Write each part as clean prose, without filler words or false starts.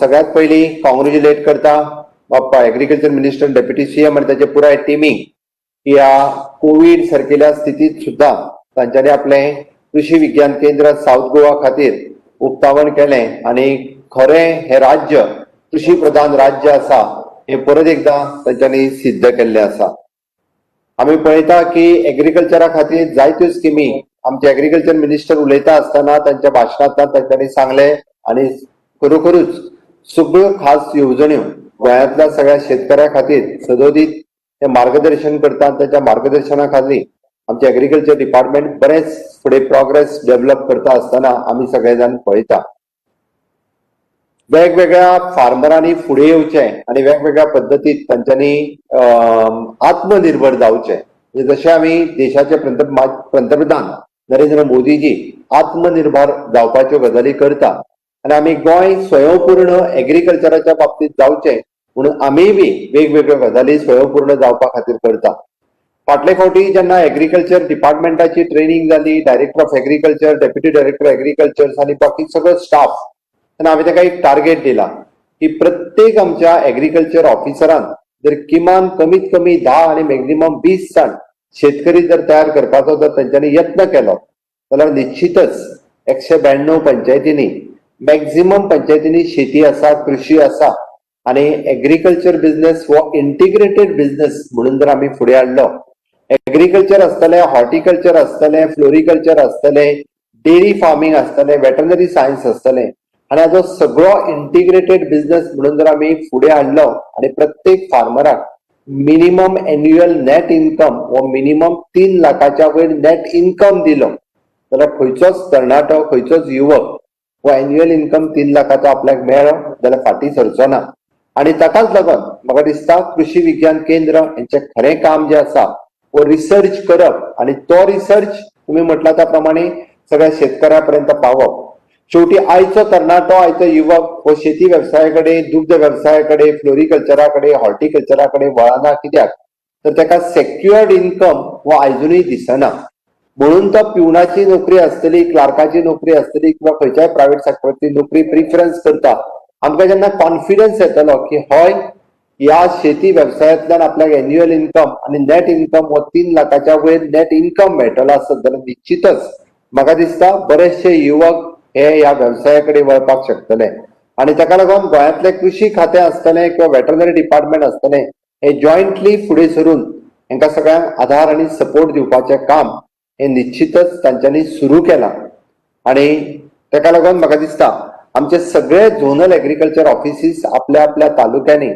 सगळ्यात पयलीं कॉंग्रेच्युलेट करता बाप्पा एग्रीकल्चर मिनिस्टर, डेप्युटी सीएम आनी ताचे पुराय टिमीक की ह्या कोवीड सारकेल्या स्थितीत सुद्दां तांच्यांनी आपलें कृषी विज्ञान केंद्र सावथ गोवा खातीर उक्तावण केलें आनी खरें हें राज्य कृषी प्रधान राज्य आसा हें परत एकदां तांच्यांनी सिद्ध केल्लें आसा. आमी पळयता की एग्रीकल्चरा खातीर जायत्यो स्किमी. आमचे एग्रीकल्चर मिनिस्टर उलयता आसतना तांच्या भाशणांतल्यान तांच्यांनी सांगलें आनी खरोखरूच सगळ्यो खास येवजण्यो गोंयांतल्या सगळ्या शेतकऱ्यां खातीर सदोदीत ते मार्गदर्शन करता. तांच्या मार्गदर्शना खातीर आमचे एग्रीकल्चर डिपार्टमेंट बरेंच फुडें प्रोग्रेस डेव्हलप करता आसतना आमी सगळे जाण पळयता. वेगवेगळ्या फार्मरांनी फुडें येवचें आनी वेगवेगळ्या पद्दतीत तांच्यांनी आत्मनिर्भर जावचें. म्हणजे जशें आमी देशाचे पंतप्रधान नरेंद्र मोदीजी आत्मनिर्भर जावपाच्यो गजाली करता आनी आमी गोंय स्वयंपूर्ण एग्रीकल्चराच्या बाबतींत जावचें म्हणून आमीय बी वेगवेगळ्यो गजाली स्वयंपूर्ण जावपा खातीर करता. फाटले फावटी जेन्ना एग्रीकल्चर डिपार्टमेंटाची ट्रेनिंग जाली, Director of Agriculture, Deputy Director Agriculture आनी बाकी सगळो स्टाफ, तेन्ना हांवें ताका एक टार्गेट दिला की प्रत्येक आमच्या एग्रीकल्चर ऑफिसरान जर किमान कमीत कमी 10 आनी मॅक्झिमम 20 जाण शेतकरी जर तयार करपाचो जर तेंच्यांनी यत्न केलो जाल्यार निश्चितच 192 पंचायतींनी, मॅक्झिमम पंचायतींनी शेती आसा, कृषी आसा आनी एग्रीकल्चर बिझनेस हो इंटिग्रेटेड बिझनेस म्हणून जर आमी फुडें हाडलो, एग्रीकल्चर आसतलें, हॉर्टिकल्चर आसतलें, फ्लोरिकल्चर आसतलें, डेअरी फार्मींग आसतलें, वेटरनरी सायन्स आसतलें आनी हाजो सगळो इंटिग्रेटेड बिझनेस म्हणून जर आमी फुडें हाडलो आनी प्रत्येक फार्मराक मिनिमम एन्युअल नेट इन्कम हो मिनिमम 3 लाखाच्या वयर नेट इन्कम दिलो जाल्यार खंयचोच तरणाटो, खंयचोच युवक हो एन्युअल इन्कम 3 लाखाचो आपल्याक मेळ्ळो जाल्यार फाटीं सरचो ना. आनी ताकाच लागून म्हाका दिसता कृषी विज्ञान केंद्र हेंचें खरें काम जें आसा हो रिसर्च करप आनी तो रिसर्च तुमी म्हटला त्या प्रमाणे सगळ्या शेतकऱ्या पर्यंत पावप. शेवटी आयचो तरणाटो, आयचो युवक हो शेती वेवसाया कडेन, दुग्ध वेवसाया कडेन, फ्लोरिकल्चरा कडेन, हॉर्टिकल्चरा कडेन वळना. कित्याक तर ताका सेक्युअर्ड इन्कम हो आयजुनूय दिसना. म्हणून तो पिवनाची नोकरी आसतली, क्लार्काची नोकरी आसतली किंवा खंयच्याय प्रायव्हेट सेक्टरांतली नोकरी प्रिफरन्स करता. आमकां जेन्ना कॉन्फिडन्स येतलो की हय, ह्या शेती वेवसायांतल्यान आपल्याक एन्युअल इन्कम आनी नेट इन्कम हो 3 लाखाच्या वयर नेट इन्कम मेळटलो आसत जाल्यार निश्चितच म्हाका दिसता बरेचशे युवक हे ह्या वेवसाया कडेन वळपाक शकतले. आनी ताका लागून गोंयांतलें कृषी खातें आसतलें किंवा वेटरनरी डिपार्टमेंट आसतलें, हे जॉयंटली फुडें सरून हांकां सगळ्यांक आधार आनी सपोर्ट दिवपाचें काम हें निश्चितच तांच्यांनी सुरू केलां. आनी ताका लागून म्हाका दिसता आमचे सगळे झोनल एग्रीकल्चर ऑफिसीस आपल्या आपल्या तालुक्यांनी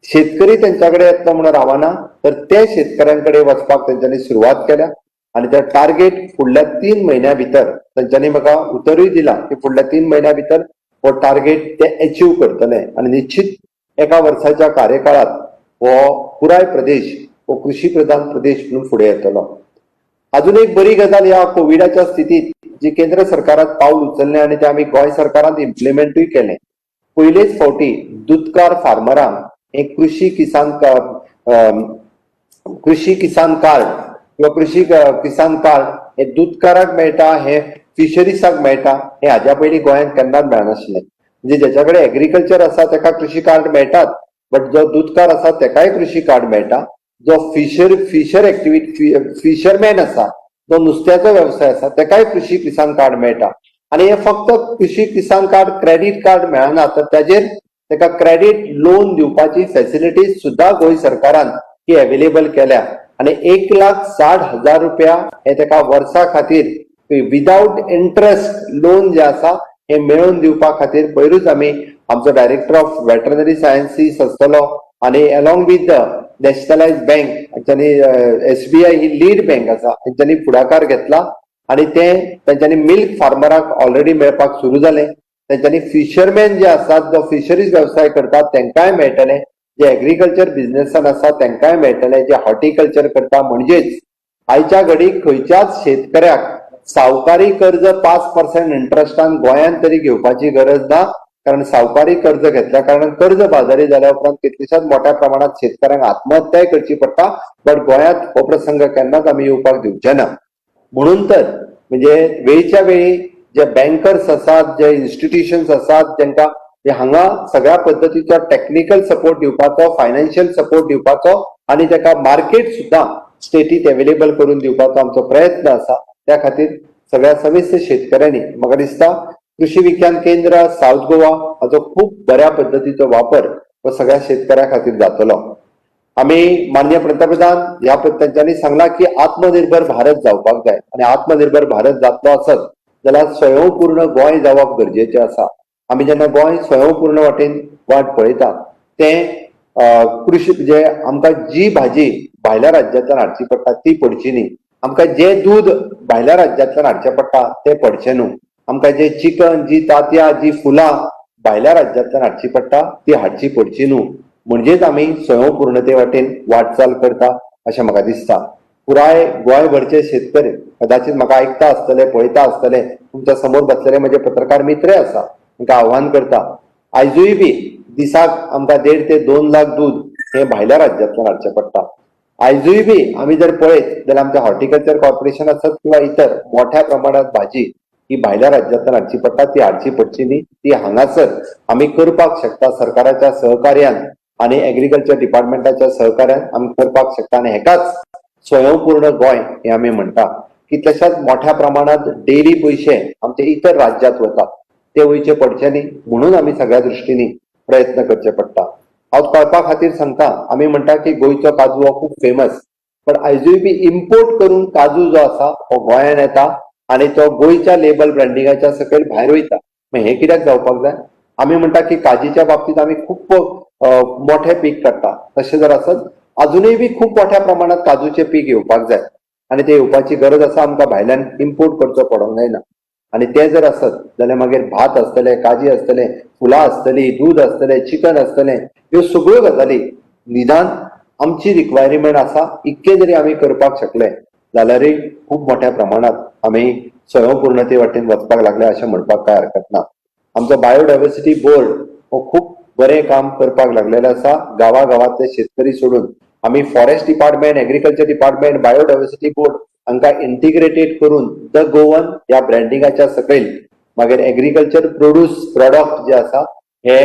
शेतकरी त्यांच्या कडेन येतलो म्हणून रावना, तर ते शेतकऱ्यां कडेन वचपाक तेंच्यांनी सुरवात केल्या. आनी ते टार्गेट फुडल्या 3 म्हयन्या भितर, तेंच्यांनी म्हाका उतरूय दिला की फुडल्या 3 म्हयन्या भितर हो टार्गेट ते अचीव करतले आनी निश्चित एका वर्साच्या कार्यकाळात हो पुराय प्रदेश हो कृषी प्रधान प्रदेश म्हणून फुडें येतलो. अजून एक बरी गजाल, ह्या कोविडाच्या स्थितीत जी केंद्र सरकारान पावल उचललें आनी ते आमी गोंय सरकारान इम्प्लिमेंटूय केलें, पयलेच फावटी दुदकार फार्मरांक एक कृषी किसान कार्ड किंवा कृषी किसान कार्ड हे दुदकाराक मेळटा, हे फिशरीजाक मेळटा. हे हाज्या पयलीं गोंयांत केन्नाच मेळनाशिल्लें. म्हणजे ज्याच्या कडेन एग्रीकल्चर आसा ताका कृषी कार्ड मेळटात, बट जो दुदकार आसा ताकाय कृषी कार्ड मेळटा. जो फिशर फिशर एक्टिविटी फिशरमॅन आसा, जो नुस्त्याचो वेवसाय आसा, ताकाय कृषी किसान कार्ड मेळटा. आनी हे फक्त कृषी किसान कार्ड, क्रेडीट कार्ड मेळना, तर ताजेर ताका क्रेडीट लोन दिवपाची फॅसिलिटी सुद्दां गोंय सरकारान ही अवेलेबल केल्या. आनी 1,60,000 रुपया हे ताका वर्सा खातीर विदाउट इंट्रस्ट लोन जे आसा हे मेळोवन दिवपा खातीर पयरूच आमी आमचो डायरेक्टर ऑफ वेटरनरी सायन्सीस आसतलो आनी along with the nationalise bank हांच्यांनी, एसबीआय ही लीड बँक आसा, तेंच्यांनी फुडाकार घेतला आनी ते तेंच्यांनी मिल्क फार्मराक ऑलरेडी मेळपाक सुरू जालें. तेंच्यांनी फिशरमॅन जे आसात, जो फिशरीज वेवसाय करतात तांकांय मेळटले, जे एग्रीकल्चर बिझनेसान आसा तांकांय मेळटले, जे हॉर्टिकल्चर करता. म्हणजेच आयच्या घडीक खंयच्याच शेतकऱ्याक सावकारी कर्ज 5% इंट्रस्टान गोंयांत तरी घेवपाची गरज ना. कारण सावकारी कर्ज घेतल्या कारणान कर्ज बाजारी जाल्या उपरांत कितल्याशाच मोठ्या प्रमाणात शेतकऱ्यांक आत्महत्याय करची पडटा. बट गोंयांत हो प्रसंग केन्नाच आमी येवपाक दिवचे ना. म्हणून तर म्हणजे वेळच्या वेळी जे बँकर्स आसात, जे इन्स्टिट्युशन्स आसात, तांकां हांगा सगळ्या पद्दतीचो टॅक्निकल सपोर्ट दिवपाचो, फायनान्शियल सपोर्ट दिवपाचो आनी ताका मार्केट सुद्दां स्टेटीत अवेलेबल करून दिवपाचो आमचो प्रयत्न आसा. त्या खातीर सगळ्या समेस्त शेतकऱ्यांनी, म्हाका दिसता, कृषी विज्ञान केंद्र सावथ गोवा हाचो खूब बऱ्या पद्दतीचो वापर हो सगळ्या शेतकऱ्या खातीर जातलो. आमी माननीय पंतप्रधान ह्या तांच्यांनी सांगला की आत्मनिर्भर भारत जावपाक जाय आनी आत्मनिर्भर भारत जातलो आसत जाल्यार स्वयंपूर्ण गोंय जावप गरजेचें आसा. आमी जेन्ना गोंय स्वयंपूर्ण वाटेन वाट पळयता, तें कृषी म्हणजे आमकां जी भाजी भायल्या राज्यांतल्यान हाडची पडटा ती पडची न्ही, आमकां जें दूद भायल्या राज्यांतल्यान हाडचें पडटा तें पडचें न्हू, आमकां जें चिकन, जी तांतयां, जी फुलां भायल्या राज्यांतल्यान हाडची पडटा ती हाडची पडची न्हू, म्हणजेच आमी स्वयंपूर्णते वाटेन वाटचाल करता अशें म्हाका दिसता. पुराय गोंयभरचे शेतकरी कदाचित म्हाका आयकता आसतले, पळयता आसतले. तुमच्या समोर बसलेले म्हजे पत्रकार मित्रय आसा. तांकां आव्हान करता, आयजूय बी दिसाक आमकां 1.5 ते 2 लाख दूद हें भायल्या राज्यांतल्यान हाडचें पडटा. आयजूय बी आमी जर पळयत जाल्यार आमचें हॉर्टिकल्चर कॉर्पोरेशन आसत किंवा इतर, मोठ्या प्रमाणात भाजी ही भायल्या राज्यांतल्यान हाडची पडटा. ती हाडची पडची न्ही, ती हांगासर आमी करपाक शकता. सरकाराच्या सहकार्यान आनी एग्रीकल्चर डिपार्टमेंटाच्या सहकार्यान आमी करपाक शकता आनी हेकाच स्वयंपूर्ण गोंय हे आमी म्हणटा. कितल्याशाच मोठ्या प्रमाणात डेली पयशे आमचे इतर राज्यात वतात, ते वयचे पडचे न्ही म्हणून आमी सगळ्या दृश्टींनी प्रयत्न करचे पडटा. हांव कळपा खातीर सांगता, आमी म्हणटा की गोंयचो काजू हो खूब फेमस, पण आयजूय बी इम्पोर्ट करून काजू जो आसा हो गोंयान येता आनी तो गोंयच्या लेबल ब्रँडिंगाच्या सकयल भायर वयता. मागीर हें कित्याक जावपाक जाय? आमी म्हणटा की काजीच्या बाबतीत आमी खूब मोठें पीक काडटा. तशें जर आसत, अजुनूय बी खूब मोठ्या प्रमाणात काजूचें पीक येवपाक जाय आनी तें येवपाची गरज आसा. आमकां भायल्यान इम्पोर्ट करचो पडोंक जायना. आनी तें जर आसत जाल्यार मागीर भात आसतलें, काजी आसतलें, फुलां आसतली, दूद आसतलें, चिकन आसतलें, ह्यो सगळ्यो गजाली निदान आमची रिक्वायरमेंट आसा इतकें जरी आमी करपाक शकले जाल्यारय खूब मोठ्या प्रमाणात आमी स्वयंपूर्णते वाटेन वचपाक लागले अशें म्हणपाक कांय हरकत ना. आमचो बायोडायवर्सिटी बोर्ड हो खूब बरें काम करपाक लागलेलो आसा. गांवागांवांतले शेतकरी सोडून आमी forest department, agriculture department, biodiversity board हांकां इंटिग्रेटेड करून the Goan ह्या ब्रँडिंगाच्या सकयल मागीर एग्रीकल्चर प्रोड्यूस प्रॉडक्ट जे आसा हे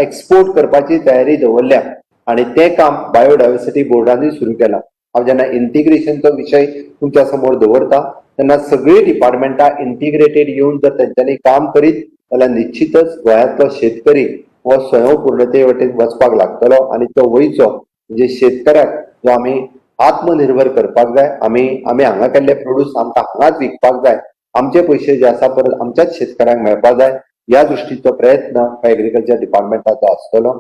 एक्सपोर्ट करपाची तयारी दवरल्या आनी तें काम बायोडायवर्सिटी बोर्डानूय सुरू केलां. हांव जेन्ना इंटिग्रेशनचो विशय तुमच्या समोर दवरता तेन्ना सगळीं डिपार्टमेंटां इंटिग्रेटेड येवन जर तेंच्यांनी काम करीत जाल्यार निश्चितच गोंयांतलो शेतकरी हो स्वयंपूर्णते वटेन वचपाक लागतलो आनी तो वयचो म्हणजे शेतकऱ्याक जो आमी आत्मनिर्भर करपाक जाय. आमी आमी हांगा केल्ले प्रोड्यूस आमकां हांगाच विकपाक जाय. आमचे पयशे जे आसा परत आमच्याच शेतकऱ्यांक मेळपाक जाय, ह्या दृश्टीचो प्रयत्न एग्रीकल्चर डिपार्टमेंटाचो आसतलो.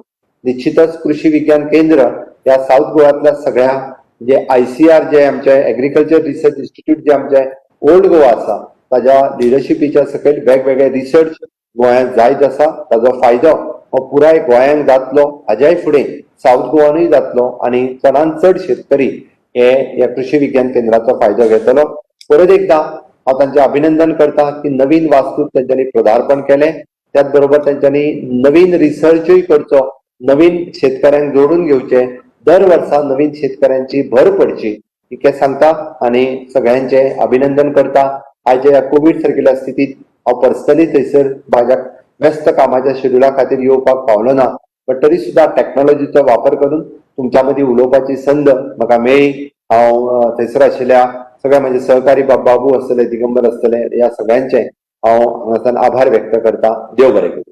निश्चितच कृषी विज्ञान केंद्र ह्या साऊथ गोवातल्या सगळ्या जे आयसीआर, जे आमचे एग्रीकल्चर रिसर्च इन्स्टिट्यूट, जे आमचे ओल्ड गोवा आसा, ताज्या लिडरशिपीच्या सकयल वेगवेगळे रिसर्च गोंयांत जायत आसा. ताजो फायदो हो पुराय गोंयांक जातलो, हाज्याय फुडें साऊथ गोवानूय जातलो आनी चडांत चड शेतकरी हे ह्या कृषी विज्ञान केंद्राचो फायदो घेतलो. परत एकदा हांव तांचें अभिनंदन करता की नवीन वास्तूत तेंच्यांनी पदार्पण केलें. त्याच बरोबर तेंच्यांनी नवीन रिसर्चूय करचो, नवीन शेतकऱ्यांक जोडून घेवचे, दर वर्सा नवीन शेतकऱ्यांची भर पडची इतकें सांगता आनी सगळ्यांचे अभिनंदन करता. आयच्या ह्या कोवीड सारकिल्ल्या स्थितीत हांव पर्सनली थंयसर म्हाज्या व्यस्त कामाच्या शेड्युला खातीर येवपाक पावलो ना, बट तरी सुद्दां टॅक्नॉलॉजीचो वापर करून तुमच्या मदीं उलोवपाची संद म्हाका मेळ्ळी. हांव थंयसर आशिल्ल्या सगळ्या म्हजे सहकारी बाबू आसतले, दिगंबर आसतले, ह्या सगळ्यांचे हांव हांगासान आभार व्यक्त करता. देव बरें करूं.